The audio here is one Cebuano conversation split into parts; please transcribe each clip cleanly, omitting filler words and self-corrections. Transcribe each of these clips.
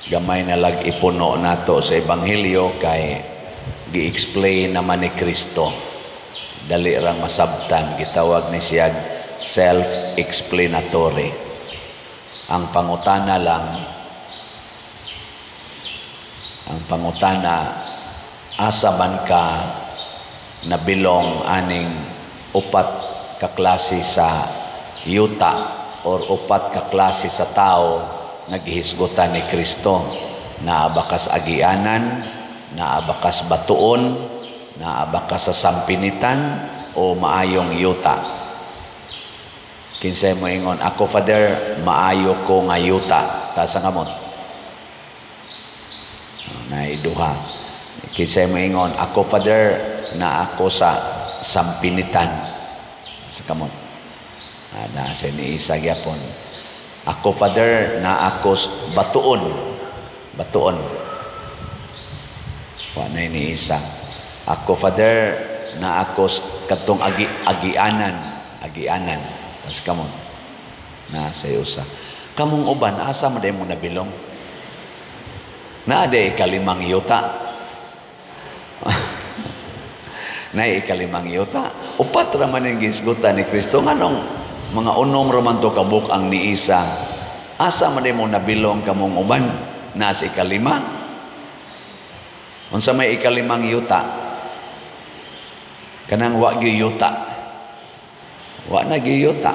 Gamay na lag ipuno nato sa Ebanghelyo kay gi-explain naman ni Kristo. Dali rang masabtan, gitawag ni siya self-explanatory. Ang pangutana lang, ang pangutana, asa man ka nabilong aning upat ka klase sa yuta or upat ka klase sa tao nga gihisgutan ni Kristo? Naa ba kas agianan, naa ba kas batuon, naa ba ka sa sampinitan o maayong yuta? Kinsay moingon, "Ako, Father, maayo ko nga yuta"? Taas ang kamot. Naay duha. Kinsay moingon, "Ako, Father, na ako sa sampinitan"? Sa kamot. Na sa ni isa gyapon. "Ako, Father, na ako batuon." Batuon. Wa na ni isa. "Ako, Father, na ako katong agianan, agianan." Taas kamot. Na sa usa. Kamong uban, asa man mo nabilong? Naa diay ikalimang yuta? Na ikalimang yuta? Upat ra man ang gisgutan ni Kristo. Nganong mga unom ra man to kabuk ang niisa? Asa man mo nabilong kamong uban? Nasa ikalima? Unsa may ikalimang yuta? Kanang wa gyud yuta. Wa na gyud yuta.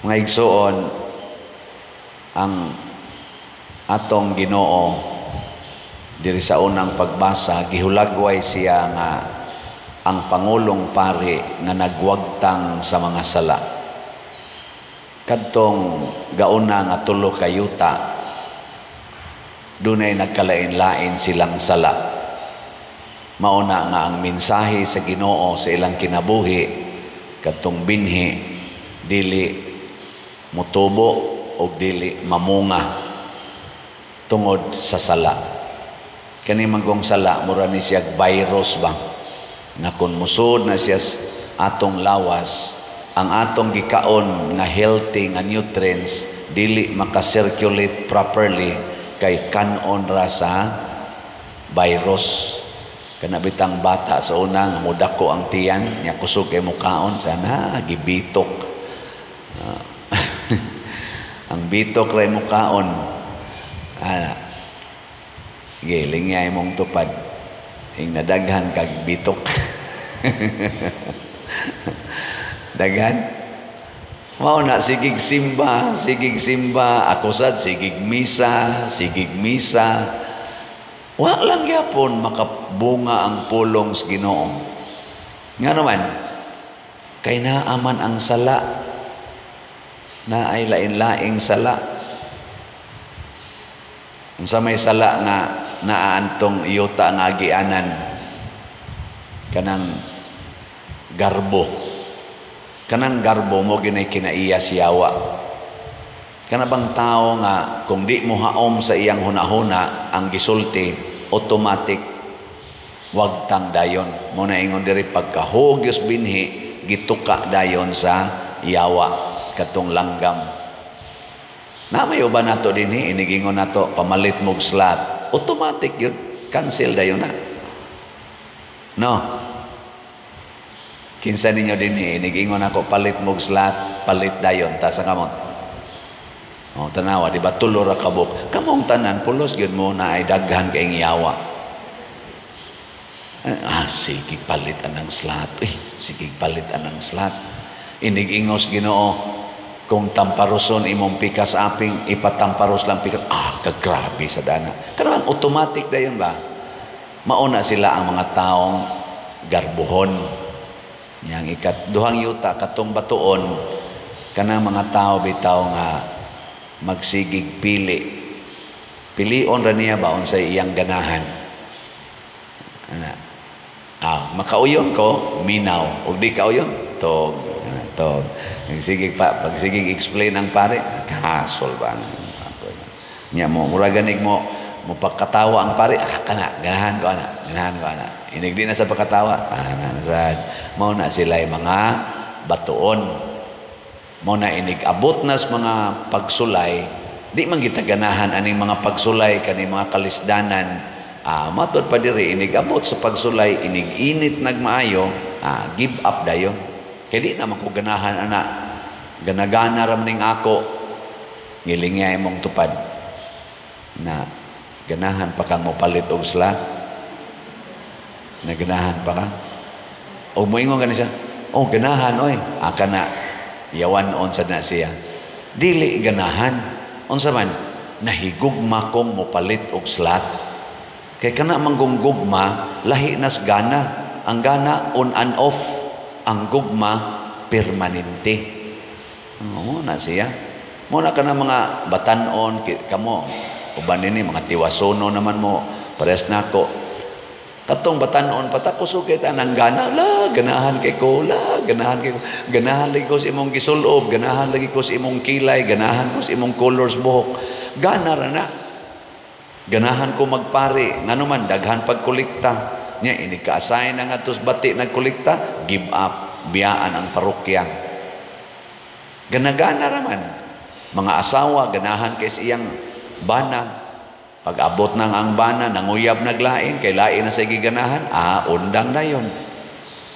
Mga igsuon, ang atong Ginoo diri sa unang pagbasa, gihulagway siya nga ang pangulong pari nga nagwagtang sa mga sala. Kadtong gauna nga tulo ka yuta, dunay nagkalain-lain silang sala. Mauna nga ang mensahe sa Ginoo sa ilang kinabuhi, kadtong binhi, dili mutubo o dili mamunga tungod sa sala. Kani manggong sala, mura ni siya virus ba? Nga kung musod na siya atong lawas, ang atong gikaon nga healthy nga nutrients dili makasirculate properly kay kanon ra sa virus. Kana bitang bata sa una nga mudako ang tiyan nya, kusog kay mukaon, sana gibitok. Ang bitok ra mukaon. Ana. Giling niya imong tupad. Ing nadaghan kag bitok. Daghan. Mao na sigig simba, sigig simba, ako sad sigig misa, sigig misa. Wa lang gyapon makabunga ang pulong sa Ginoo. Nga naman, kay naaman ang sala, naay lain-laing sala. Unsa may sala nga naantong yuta nga agianan? Kanang garbo. Kanang garbo mo ginay kinaiya siyawa. Kana bang tao nga kung di mo haom sa iyang hunahuna ang gisulti, automatic wagtang dayon. Mo na ingon diri, pagkahugyos binhi, gituka dayon sa yawa katong langgam. Na may uban nato dinhi, inigingon nato, "Pamalit mog slot." Automatic yun. Cancel dayon na. No? Kinsa ninyo dinhi, inigingon ako, "Palit mog slot," palit dayon? Taas ang kamot. Oh, tanawa, di ba tulo ra kabuk? Kamong tanan pulos gyud mo na ay daghan kay yawa. Ah, sige palit anang slot. Eh, sige palit anang slot. Inig-ingos Ginoo, kung tamparoson imong pikas aping, ipatamparos lang pikas. Ah, kagrabe sa dana. Kanang automatic dayon ba? Mauna sila ang mga taong garbuhon. Yang ikat duhang yuta, katong batuon, kanang mga tao bitaw nga magsigig pili. Pilion ra niya ba unsay iyang ganahan. Ana. Ah, makauyon ko, minaw. Ug di kauyon, tog. Ana, tog. Sige pa, pag sige explain ang pare, kasol ba? Nya mo, mura ganig mo, mo pagkatawa ang pare, ah, kana, ganahan ko ana, ganahan ko ana. Inig di na sa pagkatawa, ah, na, sad. Mao na sila mga batuon. Mao na inig abot na sa mga pagsulay, Di man kita ganahan aning mga pagsulay, kaning mga kalisdanan. Matod pa diri, inig abot sa pagsulay, inig init nagmaayo, give up dayon. Kay di naman ko ganahan ana. Ganagana ra ning ako. Ngilingya imong tupad. Na ganahan pa kang mopalit og slot. Na ganahan pa ka. O moingon gani siya, "Oh, ganahan oy." Aka na yawan on sad na siya. Dili ganahan. Unsa man, nahigugma kong mopalit og slot. Kay kana manggong gugma, lahi nas gana. Ang gana on and off, ang gugma permanente. Oo na siya. Mo na kana mga batanon kamo uban nini mga tiwasono naman mo pares nako. Katong batanon pa ta, kusog kay tanang gana, la ganahan kay ko, la ganahan kay ko, ganahan lagi ko sa imong gisulob, ganahan lagi ko sa imong kilay, ganahan ko sa imong colors buhok. Gana ra na. Ganahan ko magpari, ngano man daghan pagkolekta. Nya ini ka-assign na nga bati nagkolekta, give up, biyaan ang parokya. Ganagana ra man. Mga asawa ganahan kay sa iyang bana. Pag abot nang ang bana, nanguyab naglain, kay lain na sa giganahan, undang na yon.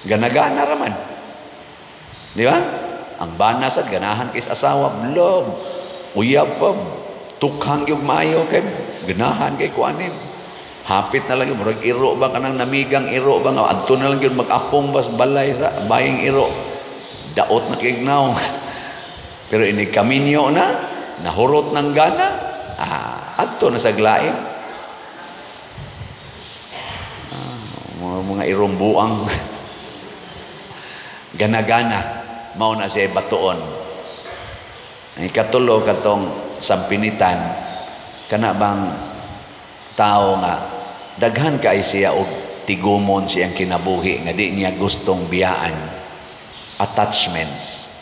Ganagana raman. Di ba? Ang bana sad ganahan kay sa asawa, blog, uyab pa, tukhang yung maayo kay ganahan kay kuanin. Hapit na lang yun, murag iro ba kanang namigang iro ba nga adto na lang yun mag-apong bas balay sa baying iro. Daot na kignaw. Pero ini kaminyo na, nahurot ng gana, adto na sa glain. Mga irong buang. Gana-gana, mao na siya batuon. Ang ikatulo, katong sampinitan, kana bang tao nga daghan kay siya og tigumon siyang kinabuhi nga di niya gustong biyaan. Attachments.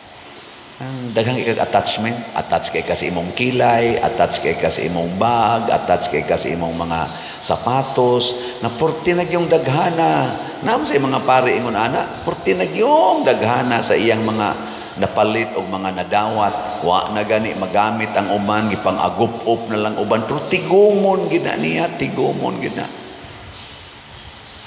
Ang daghang ikag attachment, attach kay ka sa imong kilay, attach kay ka sa imong bag, attach kay ka sa imong mga sapatos, na porti na yung daghana. Naam sa mga pare ingon ana, porti na yung daghana sa iyang mga napalit og mga nadawat, wa na gani magamit ang uban, gipang agup-up na lang uban, pero tigumon gid na niya, tigumon gid na.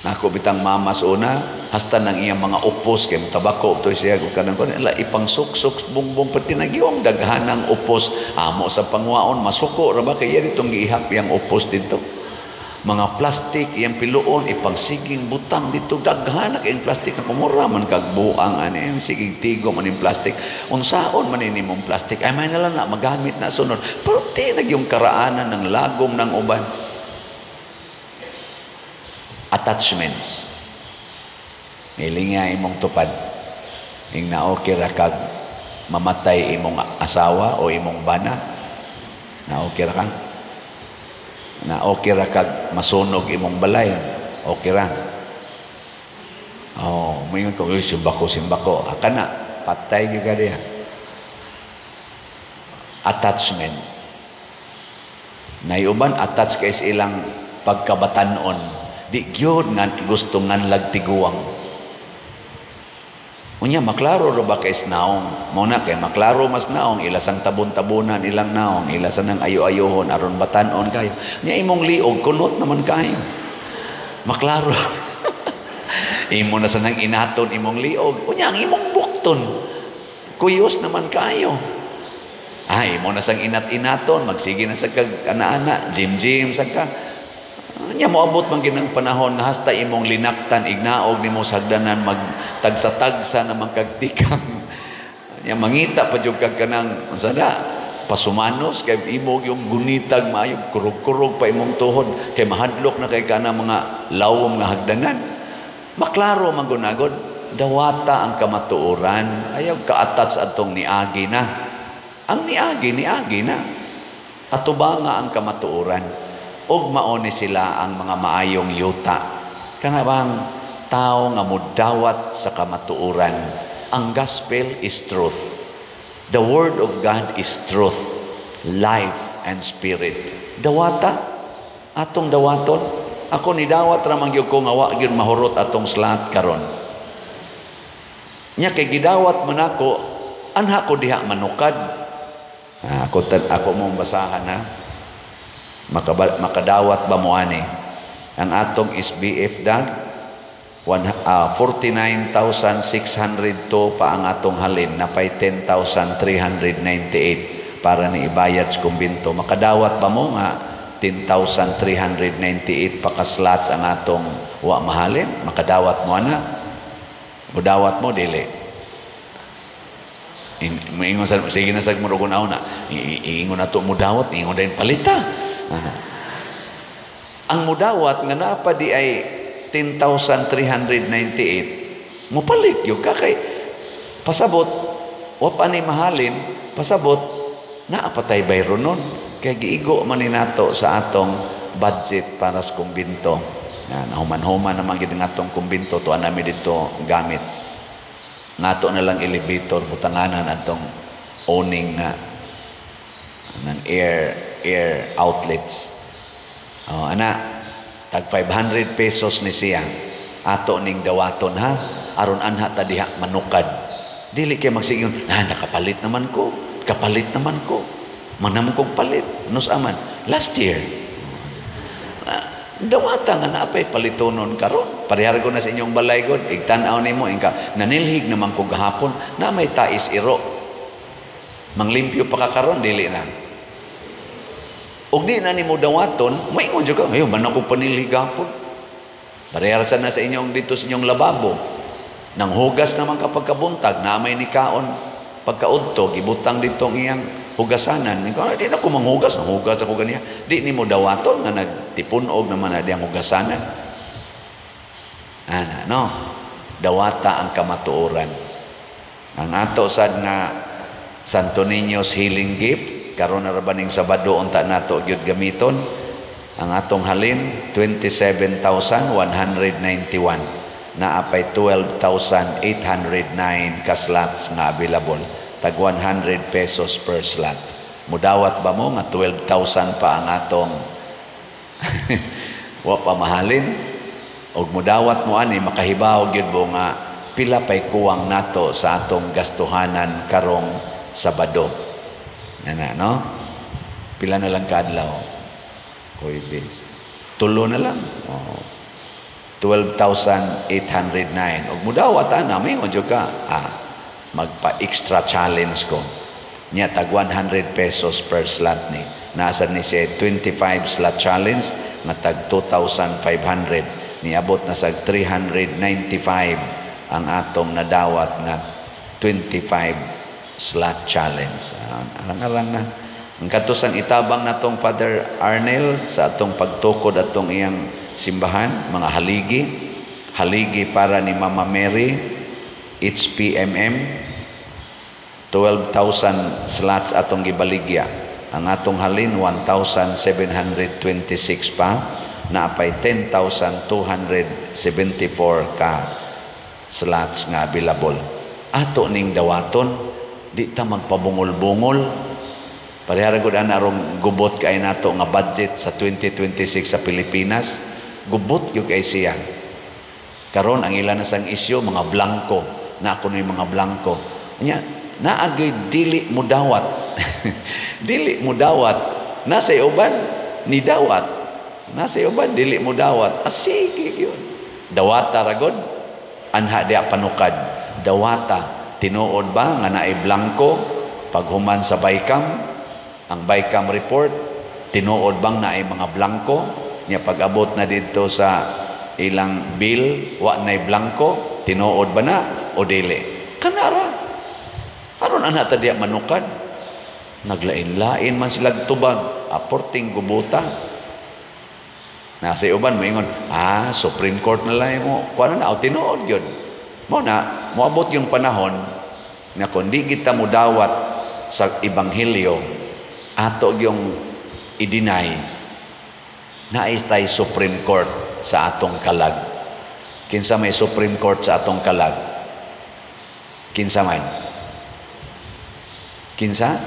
Nako bitang mamas una, hasta nang iyang mga upos kay tabako to siya ug kanang kuan ila ipang suksok bungbong, pati nagyong daghanang upos amo sa pangwaon, masuko ra ba kay iya ditong giihap yang upos dito. Mga plastic iyang piluon ipangsiging butang dito, daghan na kayong plastic na kumura man kag buang ani siging tigo man yung plastic, unsaon man ini mong plastic, ay may na lang na magamit na sunod, pero tinag yung karaanan ng lagom ng uban. Attachments. Ngilinga imong tupad. Ing na okay ra kag mamatay imong asawa o imong bana. Na okay ra ka. Na okay ra kag masunog imong balay. Okay ra. Oh, moingon ko, "Uy, simbako, simbako." Aka na, patay gyud ka diha. Attachment. Naiuban attach kay sa ilang pagkabatanon. Di gyud nga gusto nganlag tiguang. Unya maklaro ra ba kay naong? Mao na kay maklaro mas naong, ilasang tabon-tabonan ilang naong, ilasan ng ayo-ayohon aron batan-on kayo. Nya imong liog kunot naman kayo. Maklaro. Imo na sa nang inaton imong liog. Unya ang imong bukton kuyos naman kayo. Ay, imo na sang inat-inaton, magsige na sa kag ana-ana, gym-gym sa ka. Nya moabot man ginang panahon nga hasta imong linaktan ignaog nimo sa hagdanan, magtagsa-tagsa na kag tikang. Nya mangita pa jud kag kanang unsa na pasumanos kay imo yung gunitag maayo, kurog-kurog pa imong tuhod kay mahadlok na kay kana mga lawom nga hagdanan. Maklaro man gunagod, dawata ang kamatuoran, ayaw ka-attach atong niagi na. Ang niagi, niagi na. Atubanga ang kamatuoran. Og mao ni sila ang mga maayong yuta. Kana bang tao nga mudawat sa kamatuoran. Ang gospel is truth. The word of God is truth, life and spirit. Dawata atong dawaton. Ako ni dawat ra man gyud ko nga wa gyud mahurot atong slot karon. Nya kay gidawat man ako, anha ko diha manukad. Ah, ako mong basahan ha. Makadawat ba mo ani? Ang atong SBF dag 49,602 pa ang atong halin, napay 10,398 para ni ibayad sa kumbinto. Makadawat ba mo nga 10,398 pa ka slots ang atong wa mahalin? Makadawat mo ana? Mudawat mo dili? Moingon sa sige na sa murugon na. Iingon na to mudawat, ingon din palita. Ana. Ang mudawat nga naa pa di ay 10,398, mupalit yun ka kay pasabot wa pa ni mahalin, pasabot naa pa tay bayro nun kay giigo man ni nato sa atong budget para sa kumbinto. Yan, human-human naman gid ang atong kumbinto, tuan nami dito gamit. Nato na lang elevator, butanganan atong owning na ng air outlets. Oh, ana, tag 500 pesos ni siya. Ato ning dawaton ha, aron anha ta diha manukad. Dili kay magsigon, na nakapalit naman ko, kapalit naman ko. Manamo kong palit, nus aman last year. Dawata nga naapay palitonon karon. Parehar ko na sa inyong balay god, igtan-aw nimo ingka nanilhig naman ko gahapon na may tais iro. Manglimpyo pa ka karon, dili na. Ug di na nimo dawaton, maingon jud ka, ayo man ako panilhig gahapon. Parehar sa na sa inyong dito sa inyong lababo. Nang hugas naman kapag kabuntag, na may nikaon pagkaudto, gibutang dito ang iyang hugasanan. Ikaw, di na ako manghugas, nanghugas ako ganiya. Di nimo dawaton nga nagtipunog naman na diyang hugasanan. Ana, no? Dawata ang kamatuoran. Ang ato sad nga Santo Niño's Healing Gift, karon na ra ba ning Sabado unta nato gyud gamiton. Ang atong halin 27,191. Naapay 12,809 ka slots nga available. Tag 100 pesos per slot. Mudawat ba mo nga 12,000 pa ang atong wa pa mahalin? Og mudawat mo ani, makahibaw gyud mo nga pila pay kuwang nato sa atong gastuhanan karong Sabado. Ana, no? Pila na lang kaadlaw? Huwebes. Tulo na lang. Oh. 12,809. Og mudawat ana, mingon jud ka, magpa-extra challenge ko. Nya tag 100 pesos per slot ni. Nasa ni siya 25 slot challenge nga tag 2,500. Niabot na sa 395 ang atong nadawat nga 25 slot challenge. Arang-arang na. Ang katusang itabang natong Father Arnel sa atong pagtukod atong iyang simbahan, mga haligi, haligi para ni Mama Mary, HPMM, 12,000 slots atong gibaligya. Ang atong halin 1,726 pa, naapay 10,274 ka slots nga available. Ato ning dawaton, di ta magpabungol-bungol. Parehara gud ana arong gubot kay nato nga budget sa 2026 sa Pilipinas. Gubot gyud kay siya. Karon ang ila na sang isyu mga blanko, na ako ni mga blanko. Nya naagay dili mudawat. Dili mudawat. Nasa uban ni dawat. Nasa uban dili mudawat. Sige gyud. Dawata ra gud. Anha diha panukad. Dawata tinuod ba nga naay blanko paghuman sa BICAM? Ang BICAM report, tinuod bang naay mga blanko? Nya pag-abot na didto sa ilang bill, wa nay blanko, tinuod ba na o dili? Kanara. Aron ana ta diya manukad. Naglain-lain man sila tubag, aporting gubuta. Nasa uban moingon, Supreme Court na lang mo. Kuan na, o tinuod gyud. Mo na moabot yung panahon nga kun di kita mudawat sa ebanghelyo, ato yung i-deny, naay tay Supreme Court sa atong kalag. Kinsa may Supreme Court sa atong kalag? Kinsa man? Kinsa?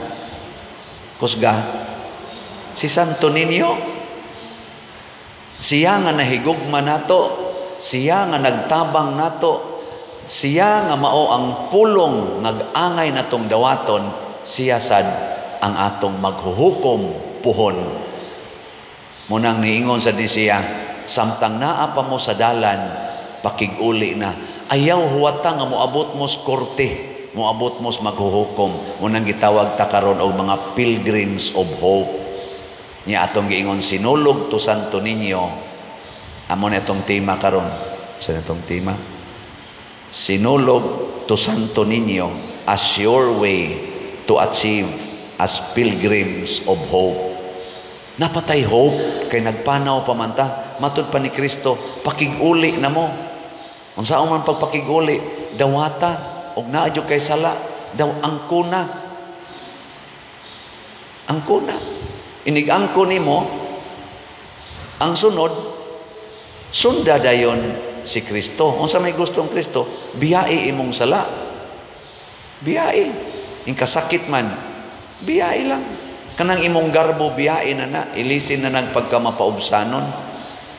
Kusga? Si Santo Niño. Siya nga nahigugma nato, siya nga nagtabang nato, siya nga mao ang pulong nag-angay natong dawaton, siya sad ang atong maghuhukom puhon. Munang niingon sa di siya, samtang naa pa mo sa dalan, pakig-uli na. Ayaw huwata nga moabot mo sa korte, moabot mo sa maghuhukom. Munang gitawag ta karon og mga pilgrims of hope. Nya atong giingon Sinulog to Santo Niño. Amo na itong tema karon. Sa itong tema? Sinulog to Santo Niño as your way to achieve as pilgrims of hope. Napatay hope kay nagpanaw pa man ta, matud pa ni Kristo, pakig-uli na mo. Unsa man pagpakig-uli? Dawata og naa jud kay sala, daw angkona. Angkona. Inig angko nimo, ang sunod sunda dayon si Kristo. Unsa may gustong Kristo? Biyai imong sala. Biyai. In kasakit man, biyai lang. Kanang imong garbo, biyai na na, ilisin na nag pagkamapaubsanon.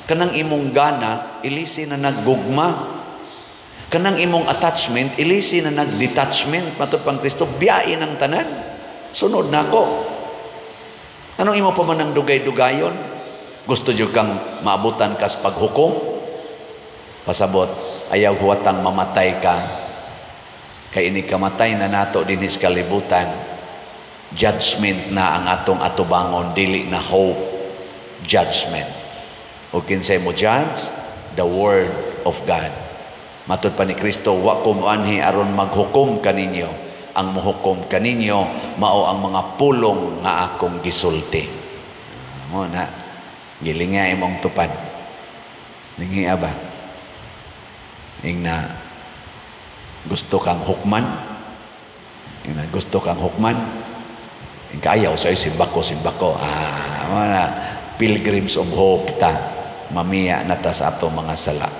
Kanang imong gana, ilisin na naggugma. Kanang imong attachment, ilisin na nag-detachment. Matud pang Kristo, biyai ng tanan. Sunod na ako. Anong imo pa man ang dugay-dugayon? Gusto jud kang maabutan kas paghukom? Pasabot, ayaw huwatang mamatay ka. Kay ini kamatay na nato dinhi sa kalibutan, judgment na ang atong atubangon, dili na hope, judgment. O kinsay mo judge? The word of God. Matud pa ni Kristo, wa ko moanhi aron maghukom kaninyo. Ang mohukom kaninyo mao ang mga pulong nga akong gisulti. Mo na gilinga imong tupad. Lingia ba? Ingna gusto kang hukman? Ingna gusto kang hukman? Ing kaayaw sa simbako, simbako. Ah, mo na pilgrims of hope ta. Mamiya na ta sa ato mga sala.